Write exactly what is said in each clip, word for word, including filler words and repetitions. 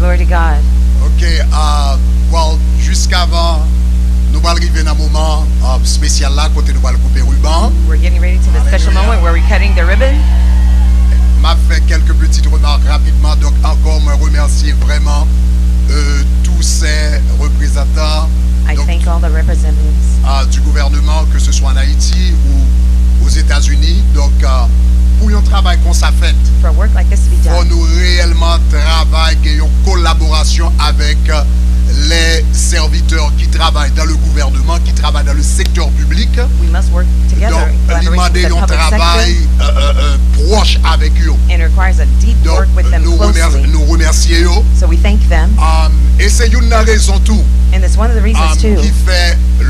Glory to God. Ok, uh, well, jiskavan nou pral rive nan moman uh, espesyal la kote nou pral koupe riban. We're getting ready to the special moment where we're cutting the ribbon. M ap fè kèlke pitit remak rapidman. Donk, ankò, mwen remèsye vrèman euh, tous ces représentants I donc, thank all the representatives uh, du gouvernement, que ce soit en Haïti ou aux États-Unis. Donc, uh, pou yon travay konsa fèt, for work like this to be done, fò nou reyèlman travay, gen yon kolaborasyon avèk uh, les serviteurs qui travaillent dans le gouvernement, qui travaillent dans le secteur public. We must work together. Donk, li mande yon travay euh, euh, euh, pwòch avèk yo. And requires a deep Donk, work with them nou, remèsye, closely. Nou remèsye yo. So we thank them. Um, e se youn nan rezon tou And it's one of the reasons um, too ki fè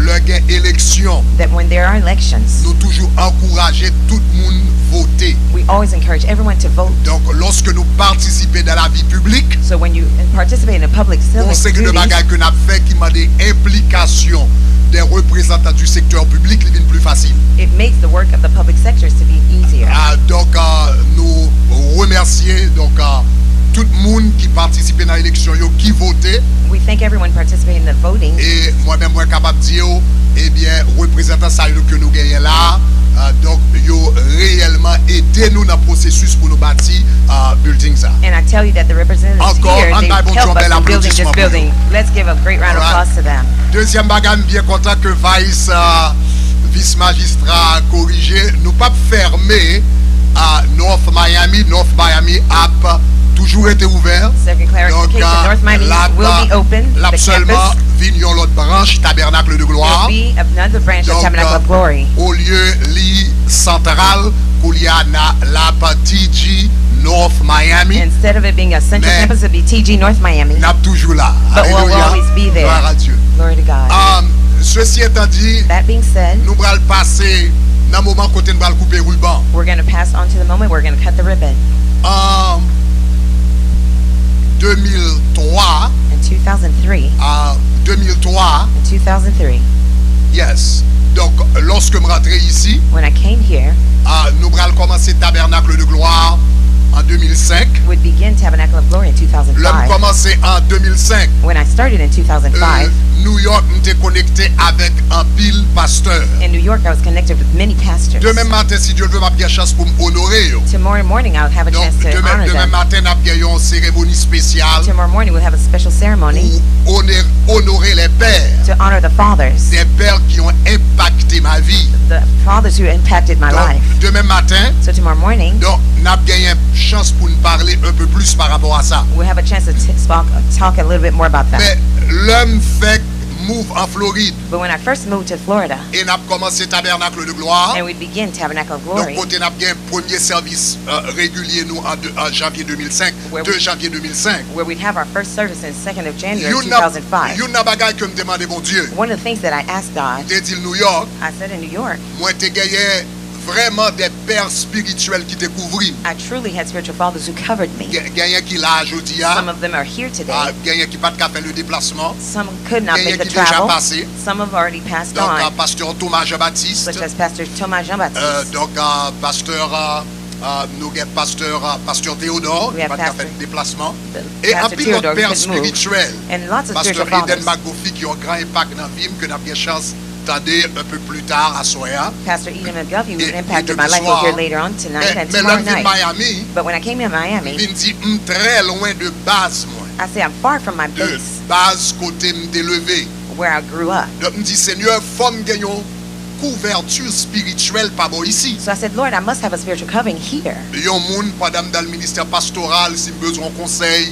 lè gen eleksyon, that when there are elections, nou toujou ankouraje tout moun vote. We always encourage everyone to vote. Donk, lòske nou patisipe nan lavi piblik, So when you participate in a public civic yon seri de duties, bagay ke n ap fè ki mande enplikasyon de reprezantan du secteur public, li vin pli fasil. It makes the work of the public sectors to be easier. Ah, donk, ah, nou remèsye donk, ah, tout moun ki patisipe nan eleksyon yo, ki vote. We thank everyone participating in the voting. E mwen menm, mwen kapab di yo, ebyen, reprezantan sa yo ke nou genyen la, ah, donk, yo reyèlman ede nou nan pwosesis pou nou bati ah, building sa. And I tell you that the representatives Ankò, here, ann they bay Bondye help yon us bèl in building this aplodisman pou yo. Building. Let's give a great round of Alright. Applause to them. Dezyèm bagay, m byen kontan ke Vice, ah, vis majistra korije, nou p ap fèmen ah, North Miami. North Miami ap toujou rete ouvè. Second clarification, Donk, ah, North Miami l ap, will be open, l ap the sèlman campus. Vin yon lòt branch Tabernakle de Gloire. It'll be another branch of Donk, Tabernacle of Glory. Olye li santral, koulye a n a, l ap T G North Miami. Instead of it being a central Men, campus, it'll be T G North Miami. N ap toujou la. But we'll Alelouya. Always be there. Gloire à Dieu. Glory to God. Um, ceci étant dit, That being said, nou pral pase nan moman kote n pral koupe riban. We're going to pass on to the moment we're going to cut the ribbon. Um, de mil twa In two thousand three, a de mil twa. In two thousand three, Yes. Donk, lòske m rantre isi, when I came here, a, nou pral kòmanse Tabernakle de Gloire an de mil senk. Would begin Tabernacle of Glory in Lè m two thousand five. Kòmanse an de mil senk, When I started in two thousand five, euh, New York, m te konekte avèk anpil pastè. In New York, I was connected with many pastors. Demen maten, si Dye vle, m ap gen chans pou m onore yo. Tomorrow morning, I'll have a Donk, chance to demen, honor demen them. Maten, n ap gen yon seremoni espesyal Tomorrow morning, we'll have a special ceremony pou one-, onore les pères, to honor the fathers, des pères qui ont impacté ma vie. The fathers who impacted my Donk, life. Demen maten, So tomorrow morning, donk, n ap genyen chans pou n pale un peu plus par rapport à ça. We'll have a chance to t- talk, talk a little bit more about that. Men lè m fèk move an Florid, But when I first moved to Florida, e n ap kòmanse Tabernakle de Gloire. And we begin Tabernacle of Donk, Glory, kote n ap gen premye sèvis, euh, regilye nou an de, an janvye de mil senk, Where de we, janvye de mil senk. Where we'd have our first service in second of January Youn nan, two thousand five. Youn nan bagay ke m te mande Bondye, One of the things that I asked God, m te di l New York, I said in New York, mwen te genyen vrèman de pè espirityèl ki te kouvri m. I truly had spiritual fathers who covered me. Gen, genyen ki la jodi a. Some of them are here today. Ah, genyen ki pa t ka fè le deplasman. Some could not make the travel. Genyen ki deja pase. Some have already passed on. Donk, ah, pastè Thomas Jean-Baptiste. Such as Pastor Thomas Jean-Baptiste. Euh, donk, ah, pastè, ah, ah, nou gen pastè, ah, pastè Théodore, ki pa t ka fè deplasman. E anpil lòt pè espirityèl. And lots of spiritual fathers. Pastè Eden McGuffey, ki yon gran enpak nan vi m, ke n ap gen chans tande un peu plus tard aswè a. Pastor Eden McGuffey, who impacted my life, will hear later on tonight and tomorrow night. Men, men lè m vin Miami, But when I came to Miami, m vin di, m trè lwen de baz mwen, I say I'm far from my base, de baz kote m te leve. Where I grew up. Donk, m di, Senyè, fò m gen yon kouvèti espirityèl pa bò isi. So I said, Lord, I must have a spiritual covering here. Yon moun, pandan m nan ministè pastoral, si m bezwen yon konsèy,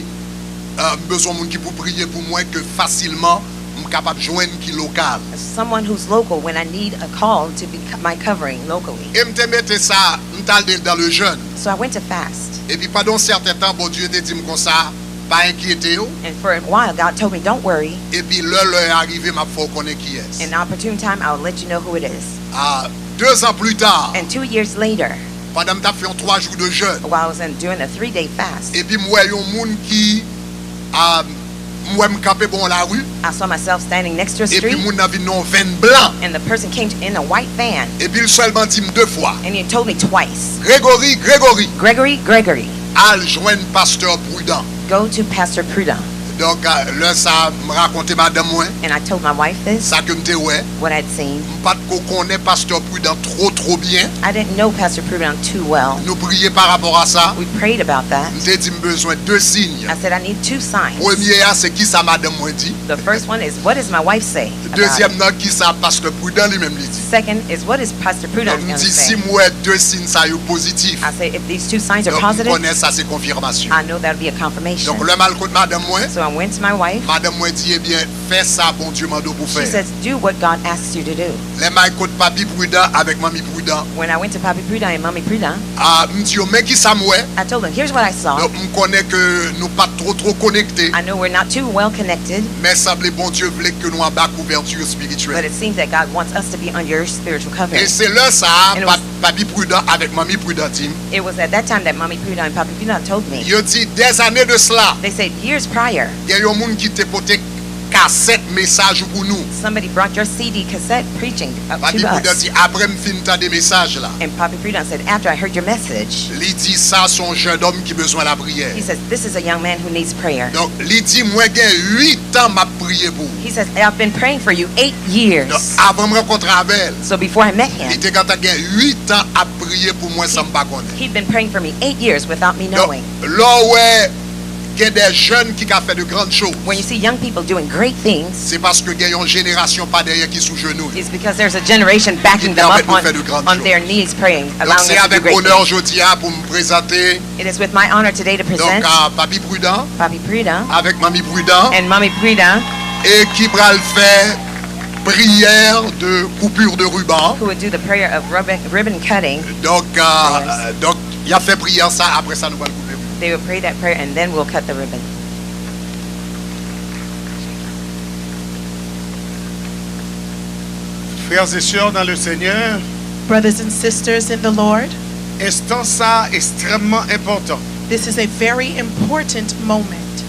euh, m bezwen moun ki pou priye pou mwen, ke fasilman, m kapab jwenn ki lokal. Someone who's local when I need a call to be co- my covering locally. E m te mete sa, m t al de- dans le jeûne. So I went to fast. Epi pandan yon sèten tan, Bondye te di m konsa, pa enkyete w. And for a while, God told me, don't worry. Epi lè lè a rive, m ap fè w konnen kiyès. In opportune time, I'll let you know who it is. Ah, deux ans plus tard, And two years later, pandan m t ap fè yon twa jou de jèn, while I was in, doing a three-day fast, epi m wè yon moun ki, ah, m wè m kanpe bò yon lari, I saw myself standing next to a street, epi moun nan vin nan yon venn blan. And the person came in a white van. Epi l sèlman di m de fwa, And he told me twice, Gregory, Gregory, Gregory, Gregory, al jwenn pastè Prudent. Go to Pastor Prudent. Donk, a, lè sa a, m rakonte madanm mwen And I told my wife this, sa ke m te wè. What I'd seen. M pa t ko konnen Pastè Prudent two, two byen. I didn't know Pastor Prudent too well. Nou priye pa rapò a sa. We prayed about that. M te di m bezwen de siy. I said, "I need two signs." Premye a, se kisa madanm mwen di. The first one is, what does my wife say about it? Dezyèm nan, kisa Pastè Prudent li menm li di. Second is, what is Pastor Prudent going to say? Donk, m di, si m wè de siy sa yo pozitif, I say, if these two signs are positive, donk, m konnen sa se konfimasyon. I know that'll be a confirmation. Donk, lè m al kot madanm mwen, so I went to my wife. Madanm mwen di, ebyen, fè sa Bondye mande w pou fè. She says, "Do what God asks you to do." Lè m al kot Papi Prudent avèk Manmi Prudent, When I went to Papi Prudent and Mommy Prudent, a, m di yo, men kisa m wè. I told them, "Here's what I saw." Donk, m konnen ke nou pa two, two konekte. I know we're not too well connected, Men sanble Bondye vle ke nou anba kouvèti espirityèl. But it seems that God wants us to be under your spiritual covering. E se lè sa a, And it was, Papi Prudent avèk Manmi Prudent di m, it was at that time that Mommy Prudent and Papi Prudent told me. Yo di, des années de cela, They said years prior, gen yon moun ki te pote kasèt mesaj ou pou nou. Somebody brought your C D cassette preaching, uh, to us. Papi Prudent di, apre m fin tande mesaj la, And Papi Prudent said, "After I heard your message," li di, sa se yon jennonm ki bezwen lapriyè. He says, "This is a young man who needs prayer." Donk, li di, mwen gen uit an m ap priye pou ou. He says, "I've been praying for you eight years." Donk, avan m rankontre avè l, So before I met him, li te gentan gen uit an ap priye pou mwen san m pa konnen. He'd been praying for me eight years without me Donk, knowing. Lè w wè gen de jèn ki ka fè de grann choz, When you see young people doing great things, se paske gen yon jenerasyon pa dèyè ki sou jenou yo, it's because there's a generation backing them up on, on their knees praying, allowing them to do great things. Donk, se avèk onè jodi a pou m prezante It is with my honor today to present Donk, a, Papi Prudent Papi Prudent avèk Manmi Prudent and Mommy Prudent, e ki pral fè priyè de coupure de ruban. Who would do the prayer of ribbon, ribbon cutting. Donk, a, donk, y ap fè priyè sa, apre sa nou pral koupe. They will pray that prayer and then we'll cut the ribbon. Frères et sœurs dans le Seigneur, Brothers and sisters in the Lord, Enstan sa a ekstrèmman enpòtan. This is a very important moment.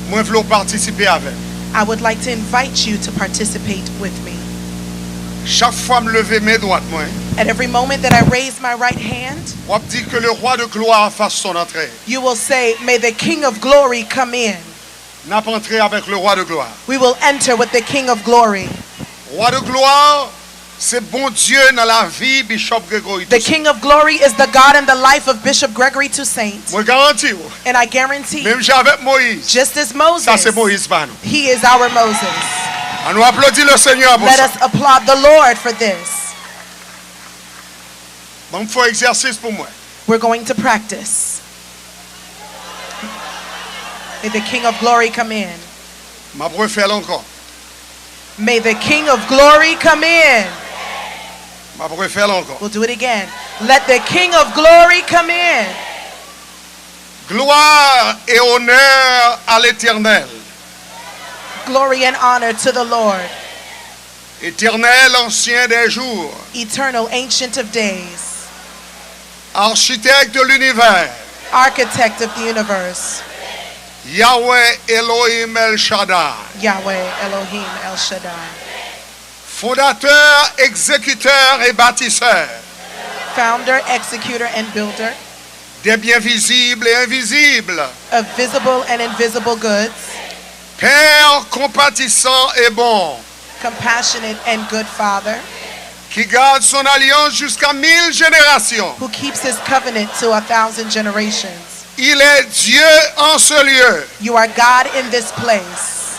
Mwen vle w patisipe avè m. I would like to invite you to participate with me. Chak fwa m leve men dwat mwen, At every moment that I raise my right hand, w ap di, "Que le roi de gloire fasse son entrée." You will say, "May the King of glory come in." N ap antre avèk le roi de gloire. We will enter with the King of glory. Roi de gloire, se Bondye nan lavi Bishop Gregory Toussaint. The King of glory is the God in the life of Bishop Gregory Toussaint. Mwen garanti w, And I guarantee, menm jan avèk Moyiz, just as Moses, sa se Moyiz pa nou. He is our Moses. Ann nou aplodi le Senyè pou sa. Let us applaud the Lord for this. Ban m fè yon egzèsis pou mwen. We're going to practice. May the King of glory come in. M ap refè l ankò. May the King of glory come in. M ap refè l ankò. We'll do it again. Let the King of glory come in. Gloire et honneur à l'Éternel. Glory and honor to the Lord. Éternel, ancien des jours. Eternal, ancient of days. Architecte de l'univers. Architect of the universe. Yahweh Elohim El Shaddai. Yahweh Elohim El Shaddai. Fondateur, exécuteur et bâtisseur. Founder, executor, and builder. Des biens visibles et invisibles. Of visible and invisible goods. Père compatissant et bon. Compassionate and good Father. Qui garde son alliance jusqu'à mille générations. Who keeps his covenant to a thousand generations. Il est Dieu en ce lieu. You are God in this place.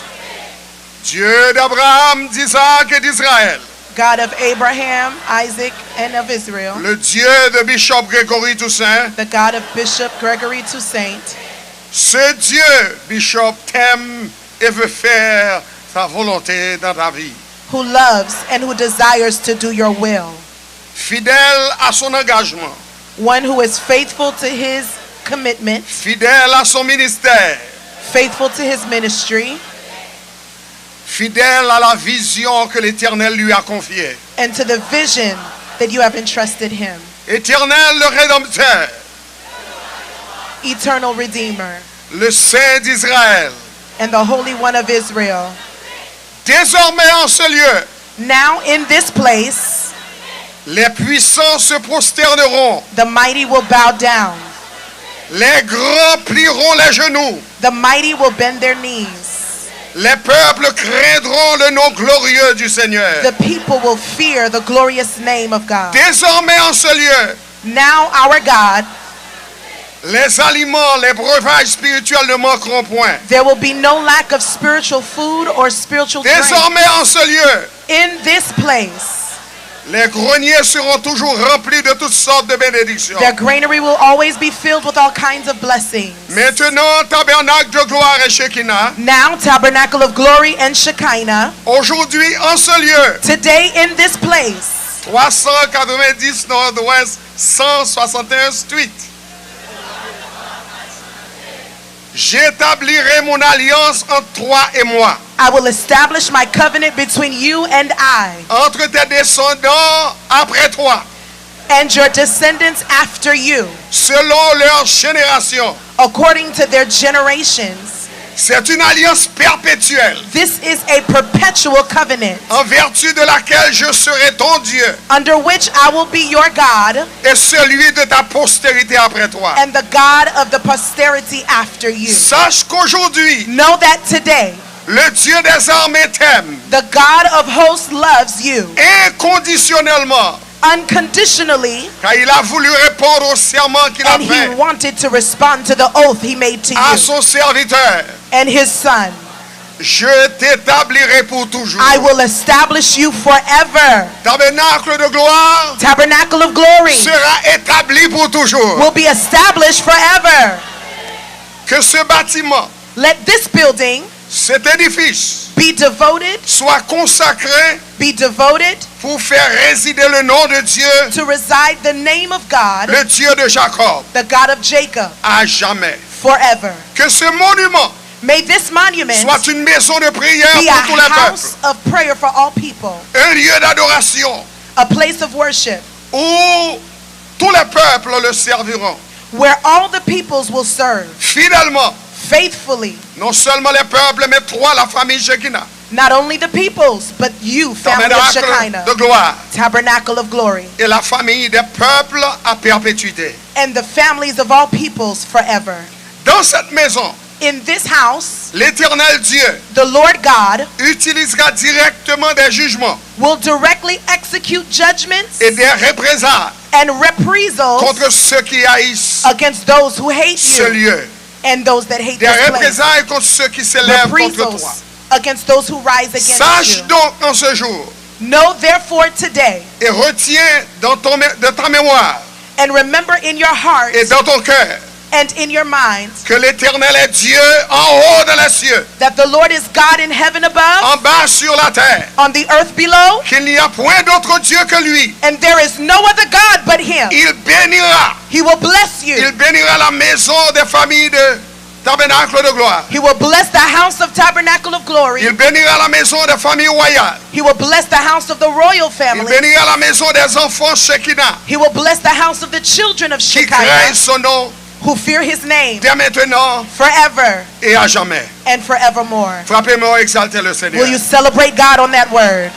Dieu d'Abraham, d'Isaac et d'Israël. God of Abraham, Isaac, and of Israel. Le Dieu de Bishop Gregory Toussaint. The God of Bishop Gregory Toussaint. Ce Dieu, Bishop, t'aime et veut faire sa volonté dans ta vie. Who loves and who desires to do your will. Fidèle à son engagement. One who is faithful to his commitment. Fidèle à son ministère. Faithful to his ministry. Fidèle à la vision que l'Éternel lui a confiée. And to the vision that you have entrusted him. Éternel le Rédempteur. Eternal Redeemer. Le Saint d'Israël. And the Holy One of Israel. Désormais en ce lieu, Now in this place, les puissants se prosterneront. The mighty will bow down. Les grands plieront les genoux. The mighty will bend their knees. Les peuples craindront le nom glorieux du Seigneur. The people will fear the glorious name of God. Désormais en ce lieu, Now, our God, les aliments, les breuvages spirituels ne manqueront point. There will be no lack of spiritual food or spiritual drink. Désormais en ce lieu, In this place, les greniers seront toujours remplis de toutes sortes de bénédictions. Their granary will always be filled with all kinds of blessings. Maintenant, tabernacle de gloire et Shekinah. Now, tabernacle of glory and Shekinah. Aujourd'hui, en ce lieu, Today, in this place, trois cent quatre-vingt-dix Nord-Ouest, cent soixante et un Street. J'établirai mon alliance entre toi et moi, I will establish my covenant between you and I, entre tes descendants après toi, and your descendants after you, selon leurs générations. According to their generations. C'est une alliance perpétuelle. This is a perpetual covenant. En vertu de laquelle je serai ton Dieu. Under which I will be your God. Et celui de ta postérité après toi. And the God of the posterity after you. Sache qu'aujourd'hui, Know that today, le Dieu des armées t'aime. The God of hosts loves you. Inconditionnellement. Unconditionally, Car il a voulu répondre au serment qu'il a fait. And he wanted to respond to the oath he made to you. À son serviteur. And his son. Je t'établirai pour toujours. I will establish you forever. Tabernacle de gloire. Tabernacle of glory. Sera établi pour toujours. Will be established forever. Que ce bâtiment. Let this building. Cet édifice. Be devoted. Soit consacré. Be devoted. Pour faire résider le nom de Dieu. To reside the name of God. Le Dieu de Jacob. The God of Jacob. À jamais. Forever. Que ce monument. May this monument. Soit une maison de prière pour tous les peuples. Be a house of prayer for all people. Un lieu d'adoration. A place of worship. Où tous les peuples le serviront. Where all the peoples will serve. Fidèlement. Faithfully. Non seulement les peuples, mais toi, la famille Shekinah. Not only the peoples, but you, family of Shekinah. Tabernacle de gloire. Tabernacle of glory. Et la famille des peuples à perpétuité. And the families of all peoples forever. Dans cette maison, In this house, l'Éternel Dieu, the Lord God, utilisera directement des jugements, will directly execute judgments, et des représailles, and reprisals, contre ceux qui haïssent, against those who hate you, ce lieu, and those that hate, des this place, représailles contre ceux qui s'élèvent contre toi. Reprisals against those who rise against you. Sache donc en ce jour, Know therefore today, et retiens dans ton mé-, de ta mémoire, and remember in your heart, et dans ton cœur, and in your mind, que l'Éternel est Dieu en haut dans les cieux, that the Lord is God in heaven above, en bas sur la terre, on the earth below, qu'il n'y a point d'autre Dieu que lui. And there is no other God but him. Il bénira, He will bless you. Il bénira la maison des familles de Tabernacle de gloire. He will bless the house of Tabernacle of Glory. Il bénira la maison des familles royales. He will bless the house of the royal family. Il bénira la maison des enfants Shekinah. He will bless the house of the children of Shekinah. Qui craignent son nom. Who fear his name. Dès maintenant. Forever. Et à jamais. And forevermore. Frappez main, exaltez le Seigneur. Will you celebrate God on that word?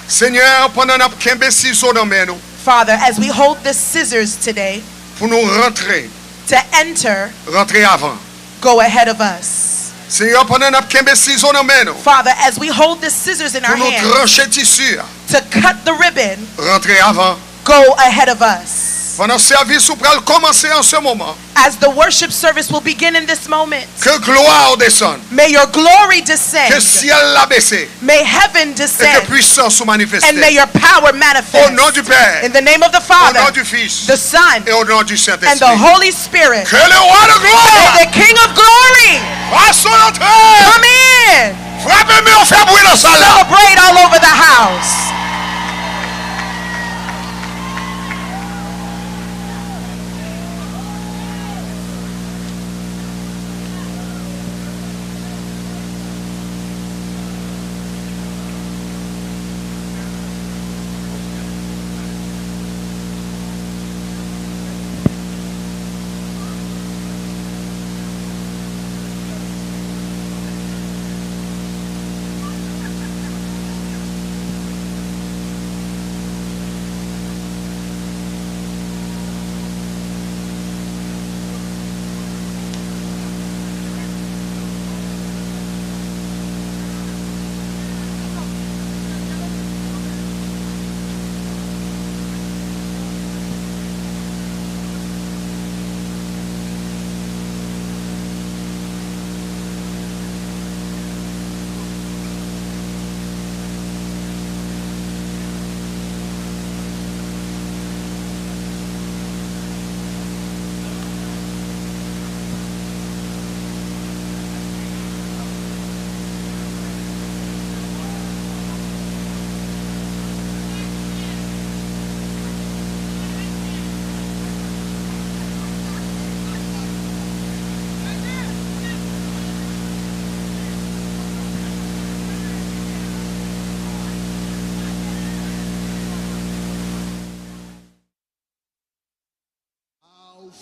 Senyè, pandan n ap kenbe sizo nan men nou, Father, as we hold the scissors today, pou nou rantre, to enter, rantre avan. Go ahead of us. Senyè, pandan n ap kenbe sizo nan men nou, Father, as we hold the scissors in our hands, pou nou tranche tisi a, to cut the ribbon, rantre avan. Go ahead of us. Pandan sèvis ou pral kòmanse an se moman, As the worship service will begin in this moment, ke glwa w desann, may your glory descend. Ke syèl la bese. May heaven descend. E ke pwisans ou manifeste. And may your power manifest. Au nom du Père. In the name of the Father, au nom du Fils, the Son, et au nom du Saint-Esprit. And the Holy Spirit. Que le roi de gloire, may the King of glory, fasse son entrée. Come in. Frape men w, fè bri nan sal la. Celebrate all over the house.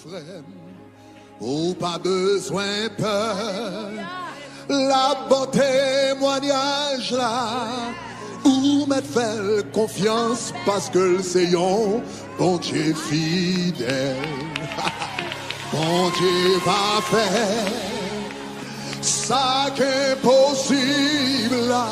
Frè m, ou pa bezwen pè. L ap ba w temwayaj la. Ou mèt fè l konfyans paske l se yon Bondye fidèl. Bondye va fè sa k enposib la.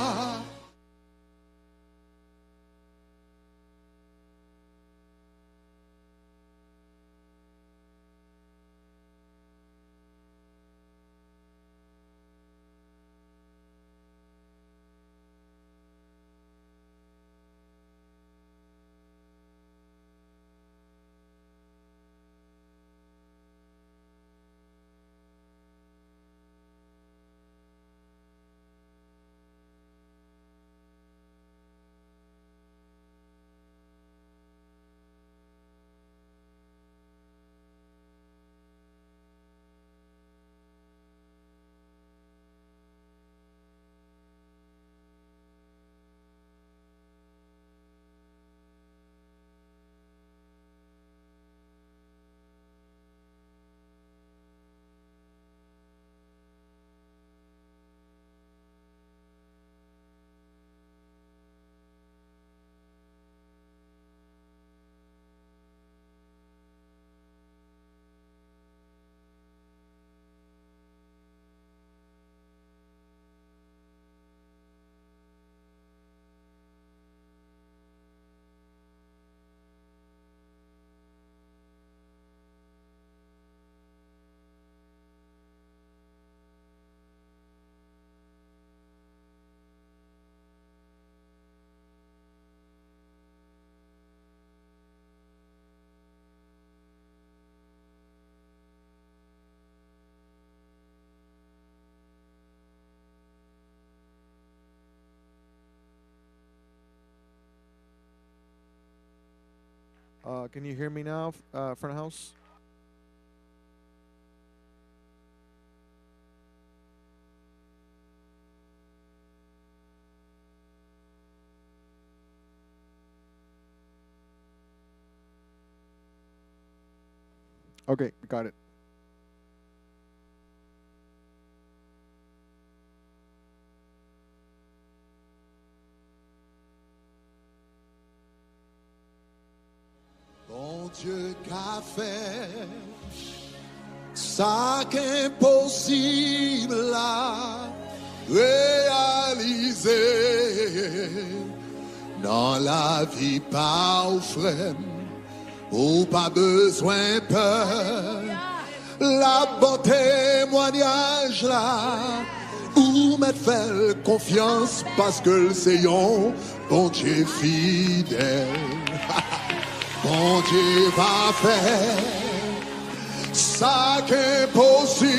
Uh, can you hear me now, uh, front house? Okay, got it. Bondye ka fè sa k enposib la reyalize nan lavi pa w, frè m. Ou pa bezwen pè. L ap ba w temwayaj la. Ou mèt fè l konfyans paske l se yon Bondye fidèl. Bondye va fè sa k enposib.